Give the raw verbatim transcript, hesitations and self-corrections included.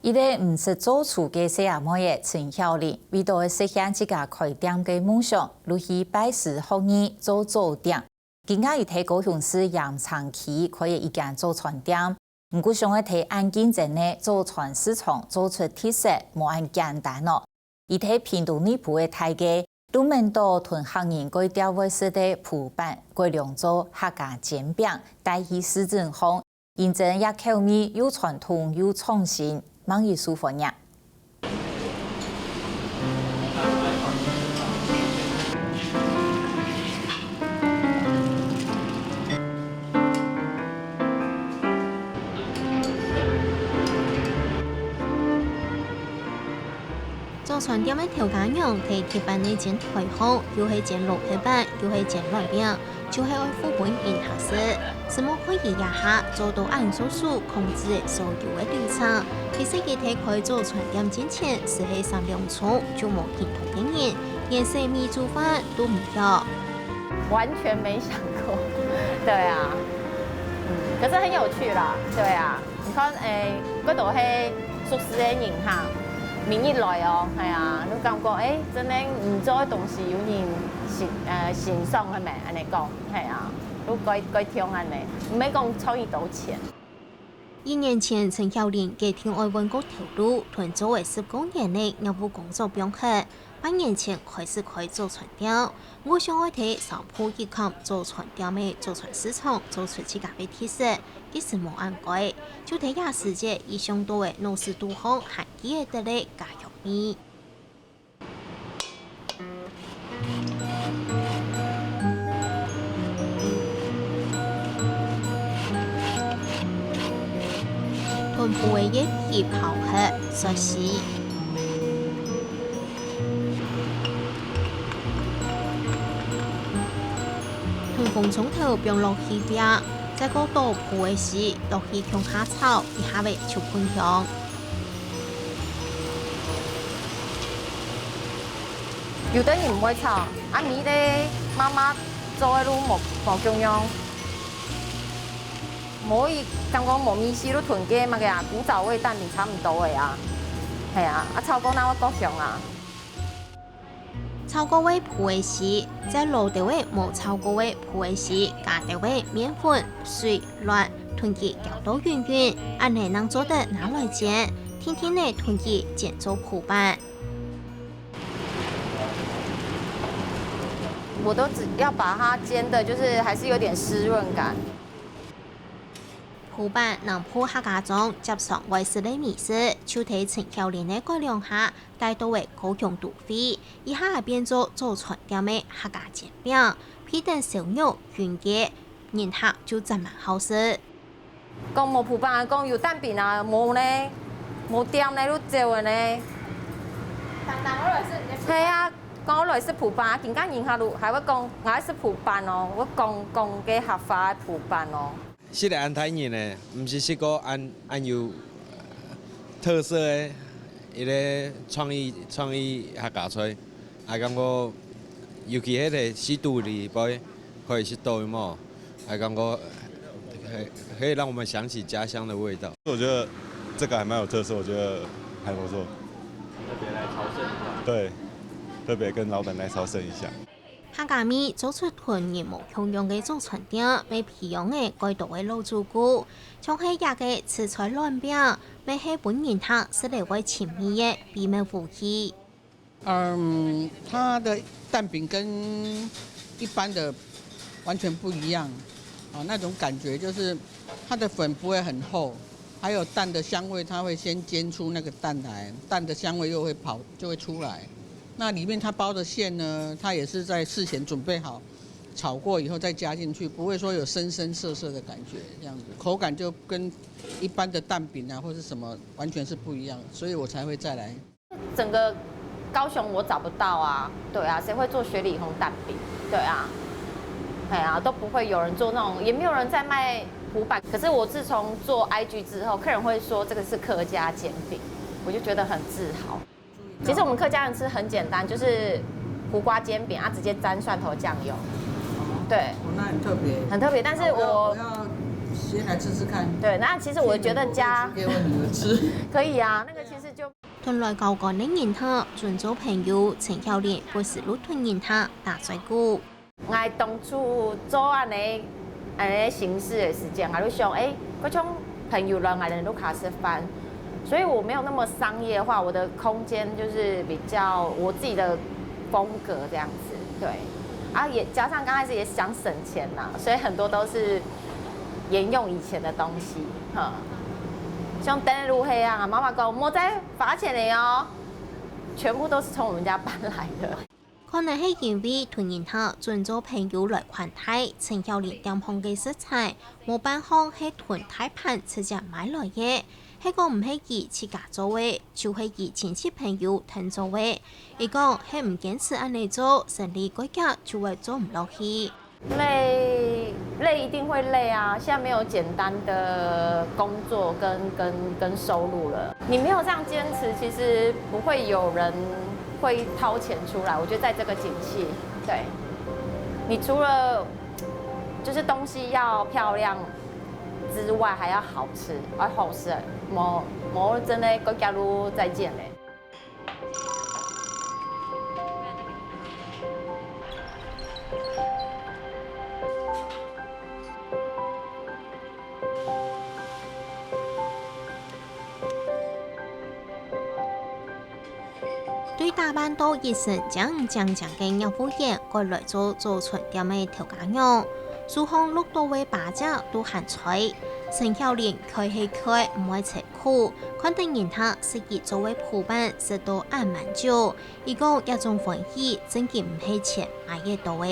一個毋識做廚个細阿妹仔陳曉玲，為著愛實現自家開店个夢想，就去拜師學藝做早點。今下佢在高雄市鹽埕區開了一間早餐店，毋過想愛在恁競爭个早餐市場做出特色，無恁簡單哦。佢在屏東內埔个大街，就愐到同客人蓋吊會食个烰粄，改良做客家煎餅，帶去市鎮項， 認證也口味又傳統又創新，吂有受歡迎。早餐店个頭家娘在鐵板个煎台項，又係煎蘿蔔粄，又係煎卵餅， 就係愛付分人客食。承蒙佢這下做到恁熟手，控制所有个流程。其實佢在開早餐店進前，只係三兩桌就無幾多个人，連洗米煮飯都毋曉。完全沒想過。對啊，嗯，可是很有趣啦。對啊，你看，欸，這都係熟識个人哈，每日來哦，哎呀，就感覺，欸，真的，你做个東西有人欣，呃，欣賞个咩？恁樣講。 係啊，都該，該暢恁樣，毋係講賺幾多錢。一年前，陳曉玲決定愛換過頭路，同做了十過年个業務工作放忒。八年前開始開早餐店，毋過想愛在沙埔一崁早餐店个早餐市場做出自家个特色，其實無恁該，就在這時節，佢想到了老師肚項還記得个家鄉味。 同烰个葉皮刨忒，煞絲。同紅蔥頭放落去煸，再過倒烰个絲落去共下炒，一下仔就滾香。 有个人毋會炒，啊，每個媽媽做个就無，無共樣。無，佢感覺無味緒，就同該麼个啊，古早味蛋餅差毋多个啊。係啊，啊，炒過哪會過香啊？炒過个烰个絲，再摎兜仔無炒過个烰个絲，加兜仔麵粉、水、卵，同佢攪到勻勻，恁樣正做得拿來煎，定定仔同佢煎做烰粄。 我都只要把它煎的，就是還是有點濕潤感。烰粄南部客家庄輒常會食个美食，就在陳曉玲个改良下，帶到了高雄都會，一下變做早餐店个客家煎餅，配等燒肉、雲雞，人客就真蠻好食。 講無烰粄啊，講有蛋餅啊，無呢，無店呢，就走了呢。常常會來食你个烰粄。係啊，講愛來食烰粄啊，今下人客就還會講，𠊎愛食烰粄哦，𠊎講，講个客話个烰粄哦。食了恁大年呢，毋識食過恁，恁有特色个一個創意，創意客家菜。 𠊎感覺，尤其係在食肚裡背，可以食到有無？𠊎感覺，可以，可以讓我們想起家鄉的味道。我覺得這個還蠻有特色，我覺得還不錯。特別來朝聖一下。對，特別跟老闆來朝聖一下。客家味做出同人無共樣个早餐店，乜培養了蓋多个老主顧，像係這個紫菜卵餅，乜係分人客食了會尋味个秘密武器。 嗯，它的蛋餅跟一般的完全不一樣，啊，那種感覺就是它的粉不會很厚，還有蛋的香味，它會先煎出那個蛋來，蛋的香味又會跑就會出來。那裡面它包的餡呢，它也是在事前準備好，炒過以後再加進去，不會說有生生澀澀的感覺，這樣子口感就跟一般的蛋餅啊或是什麼完全是不一樣，所以我才會再來。 整个高雄我找不到啊，对啊，谁会做雪里红蛋饼？对啊，哎呀，都不会有人做那种，也没有人在卖烰粄。可是我自从做 I G 之后，客人会说这个是客家煎饼，我就觉得很自豪。其实我们客家人吃很简单，就是苦瓜煎饼啊，直接沾蒜头酱油。对，哦，那很特别。很特别。但是我我要我要今天来吃吃看。对，那其实我觉得家煮给我女儿吃。可以啊，那个其实就 同來交關个人客，準做朋友，陳曉玲不時摎同人客打嘴鼓。𠊎當初做恁呢，恁呢形式个時間，𠊎就想，欸，該種朋友來𠊎等屋下食飯，所以我沒有那麼商業化，我的空間就是比較我自己的風格這樣子，對。啊，也加上剛開始也想省錢啦，所以很多都是沿用以前的東西，哈。像等路黑啊，媽媽講莫再罰錢了哦，全部都是從我們家搬來的。可能係因為同人客準做朋友來款待，陳曉玲店項个食材，無半項係同大盤直接買來个，係講毋係佢自家做个，就係佢親戚朋友㧯做个。佢講係毋堅持恁呢做，生理該遽就會做毋落去。 累，累一定會累啊！現在沒有簡單的工作跟跟跟收入了。你沒有這樣堅持，其實不會有人會掏錢出來。我覺得在這個景氣，對，你除了就是東西要漂亮之外，還要好吃，要好吃。無無真的各家路再見嘞。 對打扮到一身靚靚靚个業務員，過來做早餐店个頭家娘，手項摝到个把姐都還在。陳曉玲開係開，毋會愁 苦，看等人客食佢做个烰飯食到恁滿足，佢講這種歡喜正經毋係錢買得到个。